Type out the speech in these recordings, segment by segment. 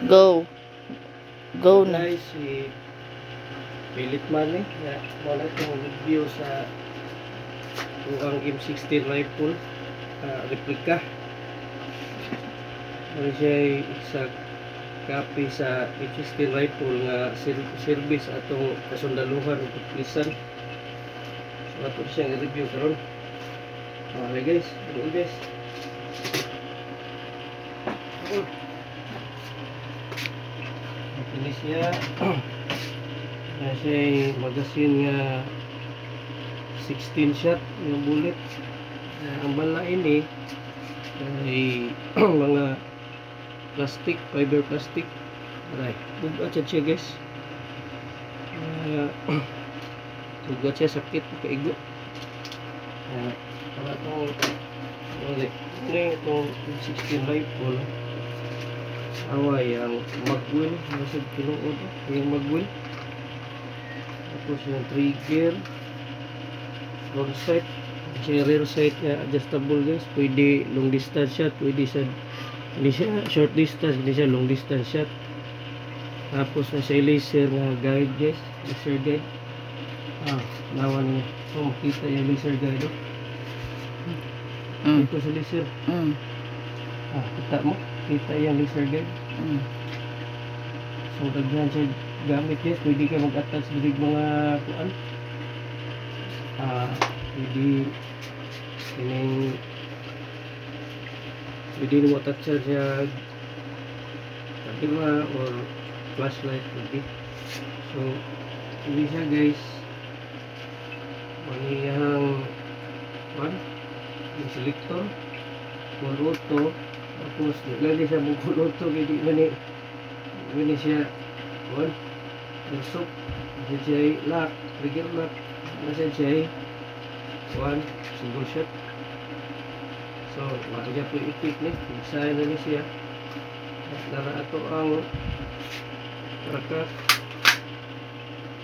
Go. Go na. Guys, si Pilit man eh. Ya, mao na itong review sa ang M16 rifle replica. Ano siya ay exact copy sa M16 rifle nga service atong kasundaluhan o kapulisan. So ato siyang i-review karon. Okay guys, go guys. Oh. Ini siya na siya magazine nga 16 shot yung bullet. Ang bala ini ay mga plastic, fiber plastic. Aray, bugat siya siya guys. Bugat siya, sakit, kaigo. Para itong ulit. Ini itong 16 rifle. Away ang magwheel, nasa tinuod yung magwheel. Tapos yung trigger, front sight, siya rear sight nga adjustable guys. Pwede long distance shot, pwede sa hindi siya short distance, hindi siya long distance shot. Tapos na siya laser nga guide guys, laser guide. Nawan niya. Oh, makita yung laser guide. Oh. Ito sa laser. Kita mo? Kita yung laser guide. So daghan siya gamit guys, pwede ka mag-attach diri mga kuan. Pwede kining pwede mo attach siya camera or flashlight pwede. So hindi siya guys, maniyang kuan yung selector full auto, tapos di lang ni siya mo full auto kay di man ni di ni siya kuan airsoft. Siya siya lock, trigger lock na siya siya kuan single shot. So maaga po i-equip ni design na ni siya. Nara ato ang raka,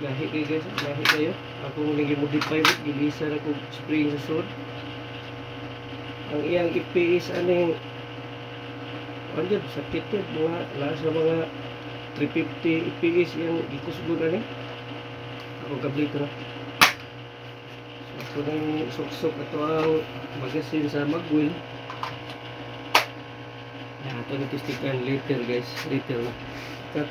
gahi kay guys, gahi kayo. Akong lagi modify, gilisa na ko spring sa sud. Ang iyang FPS aning ano yun, sakit yun, mga nasa mga 350 FPS yung gikusgon ani. Ako kablito na. So ako nang suksok ato ang magazine sa magwheel. Yan, ato ni testikan later guys, later na. Cut.